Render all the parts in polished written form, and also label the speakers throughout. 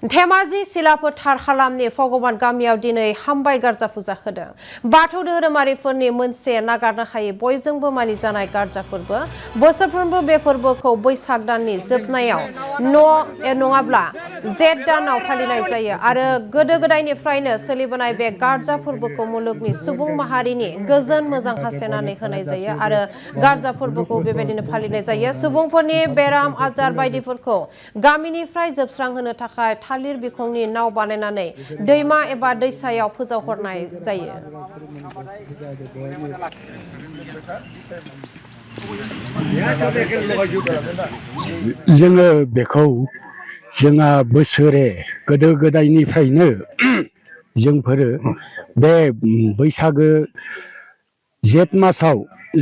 Speaker 1: धेमाजि सिलाफोथार हालामनि भगवान गामियाव दिनै हामबाय गार्जा फुजा होदों। बाथौ धोरोमारिफोरनि मोनसे नागारनो हायै बयजोंबो मानिजानाय गार्जा फोरबो। बोसोरफ्रोमबो बे फोरबोखौ बैसाग दाननि जोबनायाव नङाब्ला जेठ दानाव फालिनाय जायो आरो गोदो गोदायनिफ्रायनो सोलिबोनाय बे गार्जा फोरबोखौ मुलुगनि सुबुं माहारिनि गोजोन मोजां हास्थायनानै होनाय जायो आरो गार्जा फोरबोखौ बेबायदिनो फालिनाय जायो। सुबुंफोरनि बेराम आजार बायदिफोरखौ गामिनिफ्राय जोबस्रांहोनो थाखाय थालिर बिखंनि नाव बानायनानै दैमा एबा दैसायाव फोजावहरनाय जायो।
Speaker 2: जोङो बेखौ जोंहा बोसोरे गोदो गोदायनिफ्रायनो जोंफोरो बे बैसागो जेठ मासाव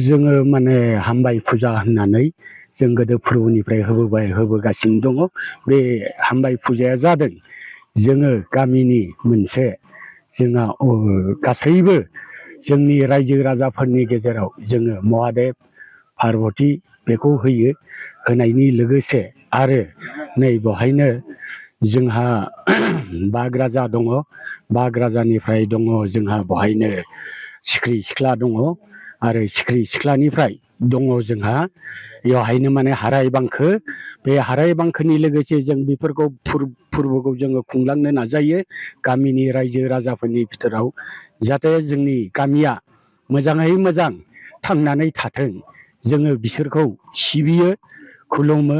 Speaker 2: जोङो माने हामबाय फुजा होननानै जों गोदो फोरबोनिफ्राय होबोगासिनो दङ। बे हामबाय फुजाया जादों जोङो गामिनि मोनसे जोंहा गासैबो जोंनि रायजो राजाफोरनि गेजेराव जोङो महादेब पार्बती बेखौ होयो। होनायनि लोगोसे आरो नै बेवहायनो जोंहा बाग राजा दङ। बाग राजानिफ्राय दङ जोंहा बेवहायनो सिख्रि सिख्ला दङ आरो सिख्रि सिख्लानिफ्राय दङ जोंहा बेवहायनो माने हाराय बांखो। बे हाराय बांखोनि लोगोसे जों बेफोरखौ फोरबोखौ जोङो खुंलांनो नाजायो गामिनि रायजो राजाफोरनि भितराव, जाहाथे जोंनि गामिया मोजाङै मोजां थांनानै थाथों। जोङो बिसोरखौ सिबियो खुलुमो।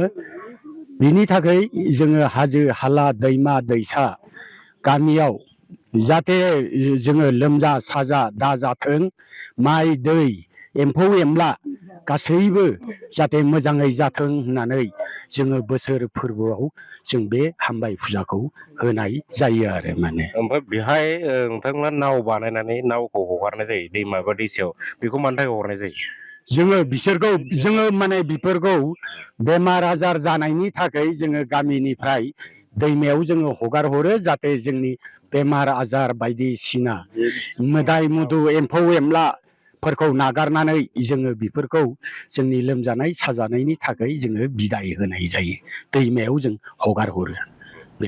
Speaker 2: बिनि थाखाय जोङो हाजो हाला दैमा दैसा गामियाव जाहाथे जोङो लोमजा साजा दाजाथों, माइ दै एम्फौ एनला गासैबो जाहाथे मोजाङै जाथों होननानै जोङो बोसोर फोरबोआव जों बे हामबाय फुजाखौ होनाय जायो आरो माने।
Speaker 3: ओमफ्राय बेहाय नोंथांमोना नाव बानायनानै नावखौ हगारनाय जायो दैमा बा दैसायाव, बेखौ मानि थाखाय हगारनाय जायो?
Speaker 2: जोङो बिसोरखौ जोङो माने बेफोरखौ बेमार आजार जानायनि थाखाय जोङो गामिनिफ्राय दैमायाव जोङो हगार हरो, जाहाथे जोंनि बेमार आजार बायदिसिना मोदाय मुदु एम्फौ एनलाफोरखौ नागारनानै जोङो बेफोरखौ जोंनि लोमजानाय साजानायनि थाखाय जोङो बिदाय होनाय जायो, दैमायाव जों हगार हरो।